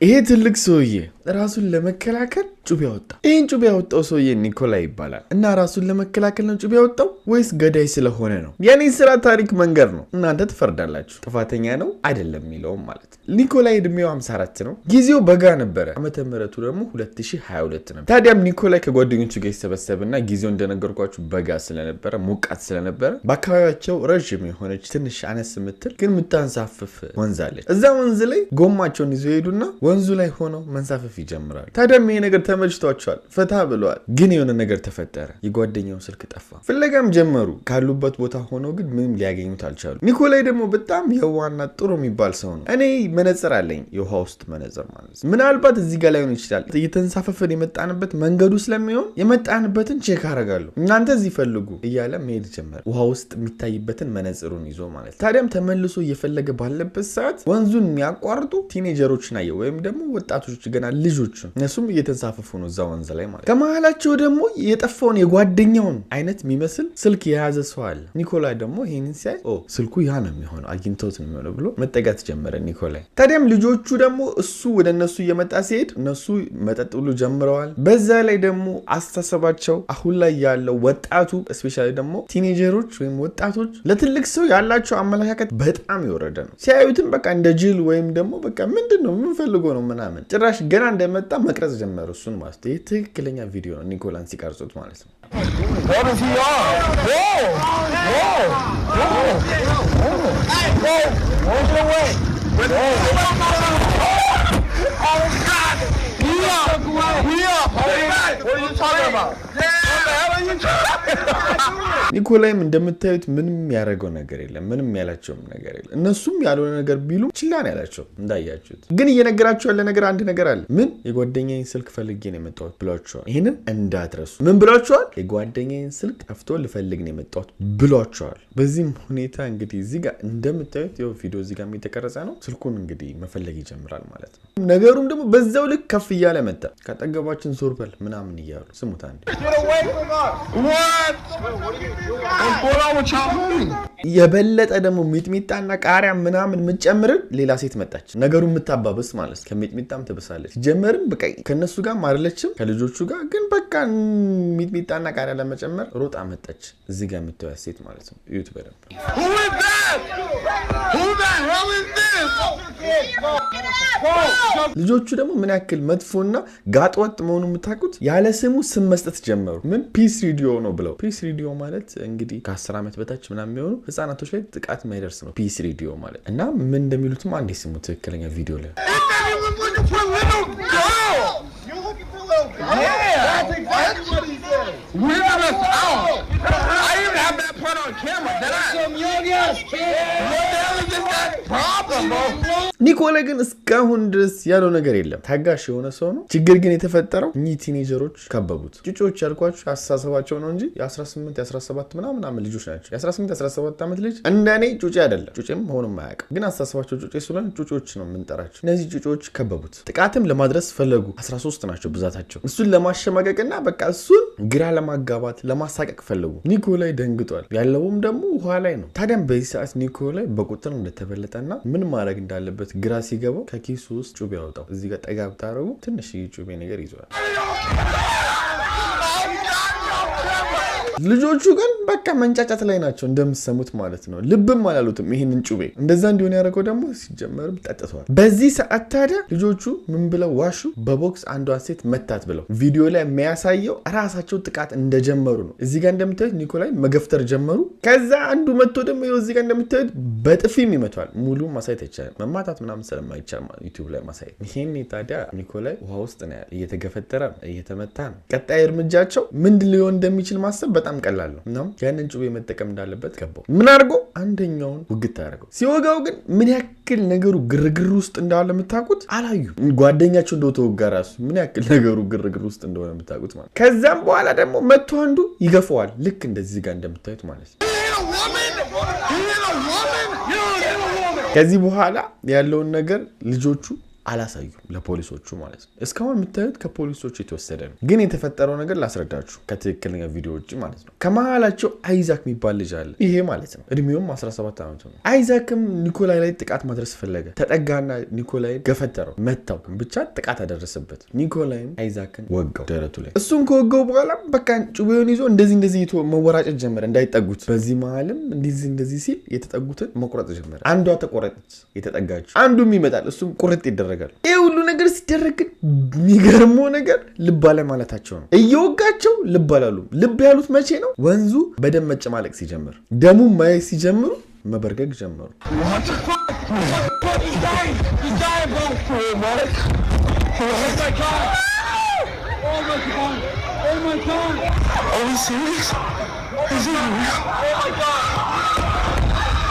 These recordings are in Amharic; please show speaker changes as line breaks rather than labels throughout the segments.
ይሄ ትልቅ ሰውዬ ራሱን ለመከላከል ጩቤ አወጣ። ይህን ጩቤ ያወጣው ሰውዬ ኒኮላይ ይባላል። እና ራሱን ለመከላከል ነው ጩቤ ያወጣው ወይስ ገዳይ ስለሆነ ነው? የኔ ስራ ታሪክ መንገር ነው። እናንተ ትፈርዳላችሁ። ጥፋተኛ ነው አይደለም የሚለውም ማለት ነው። ኒኮላይ እድሜው 54 ነው። ጊዜው በጋ ነበረ። ዓመተ ምህረቱ ደግሞ 2022 ነበር። ታዲያም ኒኮላይ ከጓደኞቹ ጋር ይሰበሰብና ጊዜው እንደነገርኳችሁ በጋ ስለነበረ፣ ሞቃት ስለነበረ፣ በአካባቢያቸው ረዥም የሆነች፣ ትንሽ አነስ የምትል ግን የምታንሳፍፍ ወንዝ አለች። እዛ ወንዝ ላይ ጎማቸውን ይዘው ይሄዱና ወንዙ ላይ ሆነው መንሳፈፍ ይጀምራሉ። ታዲያም ይሄ ነገር ተመችቷቸዋል፣ ፈታ ብለዋል። ግን የሆነ ነገር ተፈጠረ። የጓደኛው ስልክ ጠፋ። ፍለጋም ጀመሩ። ካሉበት ቦታ ሆነው ግን ምንም ሊያገኙት አልቻሉ። ኒኮላይ ደግሞ በጣም የዋና ጥሩ የሚባል ሰው ነው። እኔ መነጽር አለኝ፣ የውሃ ውስጥ መነጽር ማለት ነው። ምናልባት እዚህ ጋር ላይሆን ይችላል። እየተንሳፈፍን የመጣንበት መንገዱ ስለሚሆን የመጣንበትን check አደርጋለሁ፣ እናንተ እዚህ ፈልጉ እያለ መሄድ ጀመረ። ውሃ ውስጥ የሚታይበትን መነጽሩን ይዞ ማለት ነው። ታዲያም ተመልሶ እየፈለገ ባለበት ሰዓት ወንዙን የሚያቋርጡ teenager ኦችን አየ፣ ወይም ደግሞ ወጣቶች፣ ገና ልጆችን። እነሱም እየተንሳፈፉ ነው እዛ ወንዝ ላይ ማለት። ከመሀላቸው ደግሞ የጠፋውን የጓደኛውን አይነት የሚመስል ስልክ የያዘ ሰው አለ። ኒኮላይ ደግሞ ይህንን ሲያይ ኦ ስልኩ ያ ነው የሚሆነው፣ አግኝተውት ነው የሚሆነው ብሎ መጠጋት ጀመረ ኒኮላይ። ታዲያም ልጆቹ ደግሞ እሱ ወደ እነሱ እየመጣ ሲሄድ እነሱ መጠጥ ሁሉ ጀምረዋል። በዛ ላይ ደግሞ አስተሳሰባቸው፣ አሁን ላይ ያለው ወጣቱ፣ especially ደግሞ teenager ኦች ወይም ወጣቶች፣ ለትልቅ ሰው ያላቸው አመለካከት በጣም የወረደ ነው። ሲያዩትም በቃ እንደ ጅል ወይም ደግሞ በቃ ምንድን ነው የምንፈልገው ነው ምናምን፣ ጭራሽ ገና እንደመጣ መቅረጽ ጀመሩ እሱን ማለት ነው። ይህ ትክክለኛ ቪዲዮ ነው፣ ኒኮላን ሲቀርጹት ማለት ነው።
What is he on? Whoa! Whoa! Whoa! Whoa! Whoa! Get away! Oh God! He up! He up! What are you talking about? What the hell are you talking about?
ኒኮላይም እንደምታዩት ምንም ያደረገው ነገር የለም። ምንም ያላቸውም ነገር የለም። እነሱም ያልሆነ ነገር ቢሉ ችላ ነው ያላቸው እንዳያችሁት። ግን እየነገራቸው ያለ ነገር አንድ ነገር አለ። ምን? የጓደኛዬን ስልክ ፈልጌ ነው የመጣሁት ብሏቸዋል። ይህንን እንዳትረሱ። ምን ብሏቸዋል? የጓደኛዬን ስልክ ጠፍቶ ልፈልግ ነው የመጣሁት ብሏቸዋል። በዚህም ሁኔታ እንግዲህ እዚህ ጋር እንደምታዩት ይኸው ቪዲዮ እዚህ ጋር የተቀረጸ ነው። ስልኩን እንግዲህ መፈለግ ይጀምራል ማለት ነው። ነገሩም ደግሞ በዛው ልክ ከፍ እያለ መጣ። ከአጠገባችን ዞር በል ምናምን እያሉ፣ ስሙት አንዴ።
Get away from us! What? What's going on with y'all homie?
የበለጠ ደግሞ ሚጥሚጣና ቃሪያ ምናምን የምትጨምርን ሌላ ሴት መጣች። ነገሩ የምታባብስ ማለት ነው። ከሚጥሚጣም ትብሳለች። ሲጀመርም በቃ ከእነሱ ጋር አይደለችም፣ ከልጆቹ ጋር ግን በቃ ሚጥሚጣና ቃሪያ ለመጨመር ሮጣ መጣች። እዚህ ጋር የምታዩት ሴት ማለት ነው። እዩት በደንብ።
Who is that? Who the hell is this?
ልጆቹ ደግሞ ምን ያክል መጥፎና ጋጠወጥ መሆኑ የምታውቁት ያለ ስሙ ስም መስጠት ጀመሩ። ምን? Peace Radio ነው ብለው። Peace Radio ማለት እንግዲህ ከ10 ዓመት በታች ምናምን የሚሆኑ ህጻናቶች ላይ ጥቃት የማይደርስ ነው Peace Radio ማለት። እና ምን እንደሚሉትም አንዴ ስሙ ትክክለኛ ቪዲዮ ላይ።
He said he was looking for little girl.
You're looking for little girl.
Yeah.
That's exactly what he said.
Weird us out. I even have that part on camera. Did I?
Some young ass kid.
What the hell is this guy's problem, bro?
ኒኮላይ ግን እስካሁን ድረስ ያለው ነገር የለም። ታጋሽ የሆነ ሰው ነው። ችግር ግን የተፈጠረው እኚህ teenager ኦች ከበቡት። ጩጮች ያልኳቸው አስተሳሰባቸው ነው እንጂ የ18 የ17 ምናምን ዓመት ልጆች ናቸው። የ18 17 ዓመት ልጅ እንደኔ ጩጬ አይደለም፣ ጩጬም ሆኖም አያውቅም። ግን አስተሳሰባቸው ጩጬ ስለሆነ ጩጮች ነው የምንጠራቸው። እነዚህ ጩጮች ከበቡት፣ ጥቃትም ለማድረስ ፈለጉ። 13 ናቸው ብዛታቸው። እሱን ለማሸማቀቅና በቃ እሱን ግራ ለማጋባት፣ ለማሳቀቅ ፈለጉ። ኒኮላይ ደንግጧል። ያለውም ደግሞ ውሃ ላይ ነው። ታዲያም በዚህ ሰዓት ኒኮላይ በቁጥር እንደተበለጠና ምን ማድረግ እንዳለበት ግራ ሲገባው ከኪሱ ውስጥ ጩቤ ያወጣው። እዚህ ጋር ጠጋ ብታደረጉ ትንሽ ጩቤ ነገር ይዘዋል። ልጆቹ ግን በቃ መንጫጫት ላይ ናቸው እንደምትሰሙት ማለት ነው። ልብም አላሉትም ይህንን ጩቤ። እንደዛ እንዲሆን ያደረገው ደግሞ ሲጀመርም ጠጥተዋል። በዚህ ሰዓት ታዲያ ልጆቹ ምን ብለው ዋሹ? በቦክስ አንዷን ሴት መታት ብለው። ቪዲዮ ላይ የሚያሳየው ራሳቸው ጥቃት እንደጀመሩ ነው። እዚህ ጋር እንደምታዩት ኒኮላይ መገፍተር ጀመሩ። ከዛ አንዱ መጥቶ ደግሞ ይኸው እዚህ ጋር እንደምታዩት በጥፊም ይመቷል። ሙሉ ማሳየት አይቻልም፣ መማታት ምናምን ስለማይቻል ማለት ዩቲዩብ ላይ ማሳየት። ይሄኔ ታዲያ ኒኮላይ ውሃ ውስጥ ነው ያለ፣ እየተገፈተረ ነው፣ እየተመታ ነው። ቀጣይ እርምጃቸው ምንድን ሊሆን እንደሚችል ማሰብ በጣም ቀላል ነው። እናም ያንን ጩቤ መጠቀም እንዳለበት ገባው። ምን አድርጎ? አንደኛውን ውግት አደረገው። ሲወጋው ግን ምን ያክል ነገሩ ግርግር ውስጥ እንዳለ የምታውቁት አላዩ። ጓደኛቸው እንደተወጋ ራሱ ምን ያክል ነገሩ ግርግር ውስጥ እንደሆነ የምታውቁት ማለት። ከዛም በኋላ ደግሞ መቶ አንዱ ይገፈዋል። ልክ እንደዚህ ጋር እንደምታዩት ማለት ነው።
He hit a woman? He hit a woman? You hit a woman.
ከዚህ በኋላ ያለውን ነገር ልጆቹ አላሳዩም ለፖሊሶቹ ማለት ነው። እስካሁን የምታዩት ከፖሊሶቹ የተወሰደ ነው። ግን የተፈጠረው ነገር ላስረዳችሁ ከትክክለኛ ቪዲዮ ውጭ ማለት ነው። ከመሀላቸው አይዛክ የሚባል ልጅ አለ። ይሄ ማለት ነው እድሜውም 17 ዓመቱ ነው። አይዛክም ኒኮላይ ላይ ጥቃት ማድረስ ፈለገ። ተጠጋና ኒኮላይን ገፈተረው፣ መታው፣ ብቻ ጥቃት አደረሰበት። ኒኮላይም አይዛክን ወጋው ደረቱ ላይ። እሱን ከወጋው በኋላ በቃ ጩቤውን ይዞ እንደዚህ እንደዚህ መወራጨት ጀመረ እንዳይጠጉት። በዚህ መሀልም እንደዚህ እንደዚህ ሲል የተጠጉትን መቁረጥ ጀመረ። አንዷ ተቆረጠች የተጠጋችው፣ አንዱም ይመጣል፣ እሱም ቁርጥ ይደረጋል። ይህ ሁሉ ነገር ሲደረግ ግን የሚገርመው ነገር ልብ አለ ማለታቸው ነው። እየወጋቸው ልብ አላሉም። ልብ ያሉት መቼ ነው? ወንዙ በደም መጨማለቅ ሲጀምር፣ ደሙ ማየት ሲጀምሩ መበርገግ ጀመሩ።
He's dying! He's dying, bro! What? Oh my God! Oh my God! Oh my God! Are we serious? Is it real? Oh my God!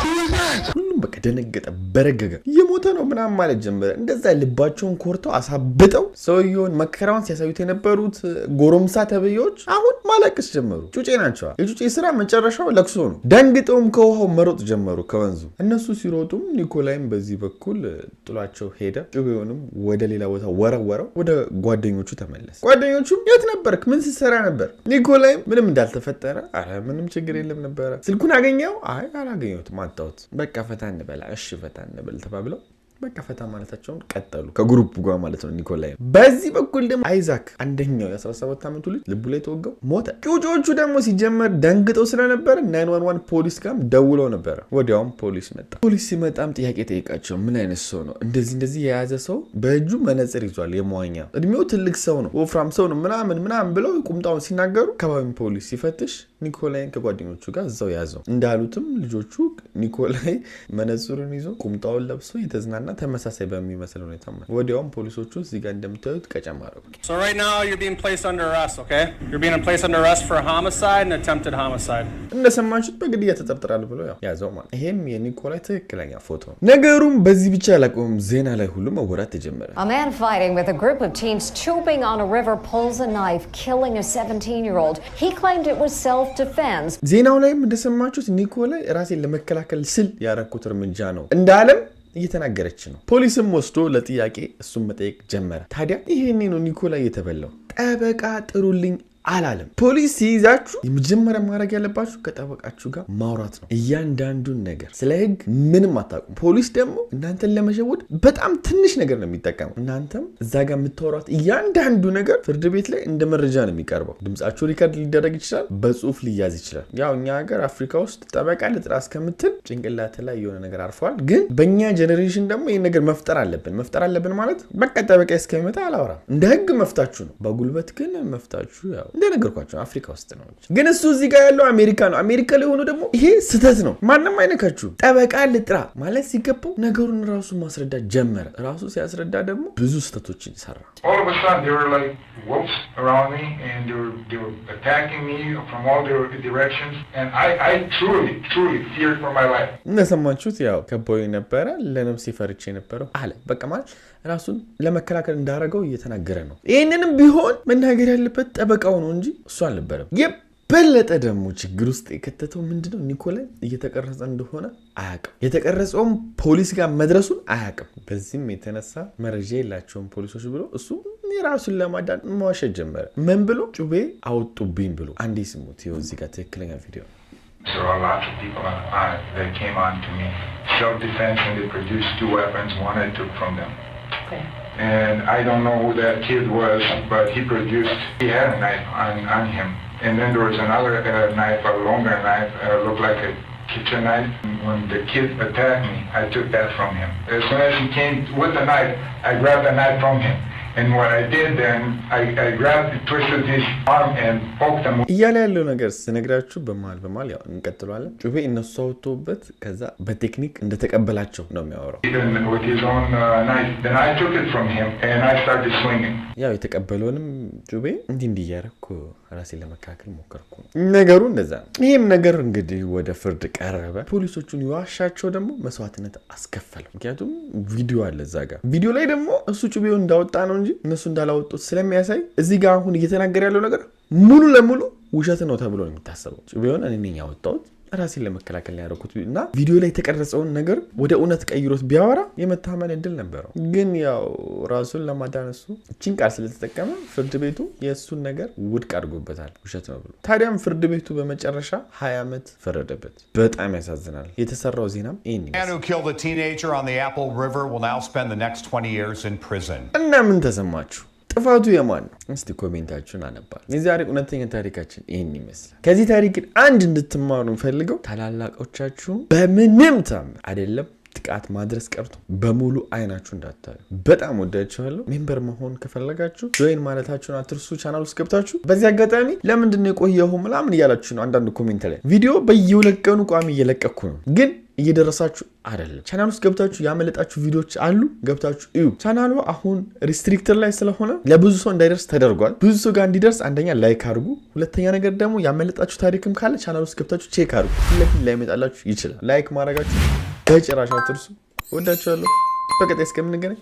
Who is that?
ሁሉም በቃ ደነገጠ፣ በረገገ። እየሞተ ነው ምናምን ማለት ጀመረ። እንደዛ ልባቸውን ኮርተው አሳብጠው ሰውየውን መከራውን ሲያሳዩት የነበሩት ጎረምሳ ተብዬዎች አሁን ማለቅስ ጀመሩ። ጩጬ ናቸዋ። የጩጬ ስራ መጨረሻው ለቅሶ ነው። ደንግጠውም ከውሃው መሮጥ ጀመሩ ከወንዙ። እነሱ ሲሮጡም ኒኮላይም በዚህ በኩል ጥሏቸው ሄደ። ጩቤውንም ወደ ሌላ ቦታ ወረወረው። ወደ ጓደኞቹ ተመለሰ። ጓደኞቹም የት ነበርክ? ምን ስትሰራ ነበር? ኒኮላይም ምንም እንዳልተፈጠረ፣ አረ ምንም ችግር የለም ነበረ። ስልኩን አገኘው? አይ አላገኘሁትም፣ አጣሁት። በቃ ፈታ እንበላ፣ እሺ ፈታ እንበል ተባብለው በቃ ፈታ ማለታቸውን ቀጠሉ። ከ group ጋር ማለት ነው ኒኮላይ። በዚህ በኩል ደግሞ አይዛክ አንደኛው የ17 ዓመቱ ልጅ ልቡ ላይ ተወጋው፣ ሞተ። ጩጮቹ ደግሞ ሲጀመር ደንግጠው ስለነበረ 911 ፖሊስ ጋርም ደውለው ነበረ። ወዲያውም ፖሊስ መጣ። ፖሊስ ሲመጣም ጥያቄ ጠይቃቸው። ምን አይነት ሰው ነው እንደዚህ እንደዚህ የያዘ ሰው በእጁ መነጽር ይዟል፣ የመዋኛ እድሜው ትልቅ ሰው ነው፣ ወፍራም ሰው ነው ምናምን ምናምን ብለው ቁምጣውን ሲናገሩ አካባቢውን ፖሊስ ሲፈትሽ ኒኮላይን ከጓደኞቹ ጋር እዛው ያዘው። እንዳሉትም ልጆቹ ኒኮላይ መነጽሩን ይዞ ቁምጣውን ለብሶ የተዝናና ተመሳሳይ በሚመስል ሁኔታ ማለት። ወዲያውም ፖሊሶቹ እዚህ ጋር እንደምታዩት ቀጨም አደረጉ።
So right now you're being placed under arrest, okay? You're being placed under arrest for homicide and attempted homicide.
እንደሰማችሁት በግድያ ተጠርጥራል ብሎ ያው ያዘው ማለት። ይሄም የኒኮላይ ትክክለኛ ፎቶ ነው። ነገሩም በዚህ ብቻ አላቆምም። ዜና ላይ ሁሉ መወራት ተጀመረ።
A man fighting with a group of teens tubing on a river pulls a knife, killing a 17-year-old. He claimed it was self defense.
ዜናው ላይም እንደሰማችሁት ኒኮላይ ራሴን ለመከላከል ስል ያረኩት እርምጃ ነው እንዳለም እየተናገረች ነው። ፖሊስም ወስዶ ለጥያቄ እሱን መጠየቅ ጀመረ። ታዲያ ይሄኔ ነው ኒኮላይ የተበላው። ጠበቃ ጥሩልኝ አላለም። ፖሊስ ሲይዛችሁ የመጀመሪያ ማድረግ ያለባችሁ ከጠበቃችሁ ጋር ማውራት ነው። እያንዳንዱን ነገር ስለ ሕግ ምንም አታውቁም። ፖሊስ ደግሞ እናንተን ለመሸወድ በጣም ትንሽ ነገር ነው የሚጠቀመው። እናንተም እዛ ጋር የምታወሯት እያንዳንዱ ነገር ፍርድ ቤት ላይ እንደ መረጃ ነው የሚቀርበው። ድምጻችሁ record ሊደረግ ይችላል፣ በጽሁፍ ሊያዝ ይችላል። ያው እኛ ሀገር አፍሪካ ውስጥ ጠበቃ ልጥራ እስከምትል ጭንቅላት ላይ የሆነ ነገር አርፈዋል። ግን በእኛ generation ደግሞ ይህን ነገር መፍጠር አለብን። መፍጠር አለብን ማለት በቃ ጠበቃ እስከሚመጣ አላወራም። እንደ ህግ መፍታችሁ ነው። በጉልበት ግን መፍታችሁ ያው እንደነገርኳቸው አፍሪካ ውስጥ ነው። ግን እሱ እዚህ ጋር ያለው አሜሪካ ነው። አሜሪካ ላይ ሆኖ ደግሞ ይሄ ስህተት ነው፣ ማንም አይነካችሁም። ጠበቃ ልጥራ ማለት ሲገባው ነገሩን ራሱ ማስረዳት ጀመረ። ራሱ ሲያስረዳ ደግሞ ብዙ ስህተቶችን ሰራ።
All of a sudden, there were like wolves around me, and they were attacking me from all their directions, and I truly, truly feared for my life.
እንደሰማችሁት ያው ከቦይ ነበረ፣ ለነፍሴ ፈርቼ የነበረው አለ። በቃ ማለት ራሱን ለመከላከል እንዳደረገው እየተናገረ ነው። ይህንንም ቢሆን መናገር ያለበት ጠበቃው ነው እንጂ እሱ አልነበረም። የበለጠ ደግሞ ችግር ውስጥ የከተተው ምንድነው? ኒኮላይ እየተቀረጸ እንደሆነ አያውቅም። የተቀረጸውም ፖሊስ ጋር መድረሱን አያውቅም። በዚህም የተነሳ መረጃ የላቸውም ፖሊሶች ብሎ እሱ የራሱን ለማዳን መዋሸት ጀመረ። ምን ብሎ? ጩቤ አወጡብኝ ብሎ። አንዴ ስሙት፣ ይኸው እዚህ ጋር ትክክለኛ ቪዲዮ ነው።
There are lots of people that came on to me. Self-defense, and they produced two weapons. One I took from them. And I don't know who that kid was, but he produced, he had a knife on him. And then there was another knife, a longer knife, looked like a kitchen knife. When the kid attacked me, I took that from him. As soon as he came with the knife, I grabbed the knife from him. And what I did then, I grabbed, twisted his arm and poked him
እያለ ያለው ነገር ስነግራችሁ በመሀል በመሀል ያው እንቀጥለዋለን። ጩቤ እነሱ አውጥተውበት ከዛ በቴክኒክ እንደተቀበላቸው ነው የሚያወራው።
with his own knife. Then I took it from him and I started swinging.
ያው የተቀበለውንም ጩቤ እንዲህ እንዲህ እያደረኩ ራሴን ለመከላከል ሞከርኩ ነው ነገሩ፣ እንደዛ ነው። ይህም ነገር እንግዲህ ወደ ፍርድ ቀረበ። ፖሊሶቹን የዋሻቸው ደግሞ መስዋዕትነት አስከፈለው። ምክንያቱም ቪዲዮ አለ እዛ ጋር። ቪዲዮ ላይ ደግሞ እሱ ጩቤውን እንዳወጣ ነው እንጂ እነሱ እንዳላወጡት ስለሚያሳይ እዚህ ጋር አሁን እየተናገረ ያለው ነገር ሙሉ ለሙሉ ውሸት ነው ተብሎ ነው የሚታሰበው። ጩቤውን እኔ ነኝ ያወጣሁት፣ ራሴን ለመከላከል ነው ያደረኩት እና ቪዲዮ ላይ የተቀረጸውን ነገር ወደ እውነት ቀይሮት ቢያወራ የመታመን እድል ነበረው። ግን ያው ራሱን ለማዳን እሱ እችን ቃል ስለተጠቀመ ፍርድ ቤቱ የእሱን ነገር ውድቅ አድርጎበታል፣ ውሸት ነው ብሎ። ታዲያም ፍርድ ቤቱ በመጨረሻ 20 ዓመት ፈረደበት። በጣም ያሳዝናል። የተሰራው ዜናም ይህን
Man
ይመስላል።
who killed a teenager on the Apple River will now spend the next 20 years in prison.
እና ምን ተሰማችሁ? ጥፋቱ የማን ነው? እስቲ comment ኣችሁን አነባለሁ። የዛሬ እውነተኛ ታሪካችን ይህን ይመስላል። ከዚህ ታሪክ ግን አንድ እንድትማሩ እንፈልገው፣ ታላላቆቻችሁን በምንም ታምር አይደለም ጥቃት ማድረስ ቀርቶ በሙሉ አይናችሁ እንዳታዩ። በጣም ወዳችኋለሁ። Member መሆን ከፈለጋችሁ join ማለታችሁን አትርሱ። ቻናል ውስጥ ገብታችሁ በዚህ አጋጣሚ ለምንድን ነው የቆየሁ ምናምን እያላችሁ ነው። አንዳንድ comment ላይ ቪዲዮ በየሁለት ቀኑ ቋሚ እየለቀኩ ነው ግን እየደረሳችሁ አይደለም። ቻናል ውስጥ ገብታችሁ ያመለጣችሁ ቪዲዮዎች አሉ፣ ገብታችሁ እዩ። ቻናሉ አሁን restricted ላይ ስለሆነ ለብዙ ሰው እንዳይደርስ ተደርጓል። ብዙ ሰው ጋር እንዲደርስ አንደኛ like አድርጉ፣ ሁለተኛ ነገር ደግሞ ያመለጣችሁ ታሪክም ካለ ቻናል ውስጥ ገብታችሁ check አድርጉ። ፊት ለፊት ላይመጣላችሁ ይችላል። Like ማድረጋችሁ በጭራሽ አትርሱ። ወዳችኋለሁ። በቀጣይ እስከምንገናኝ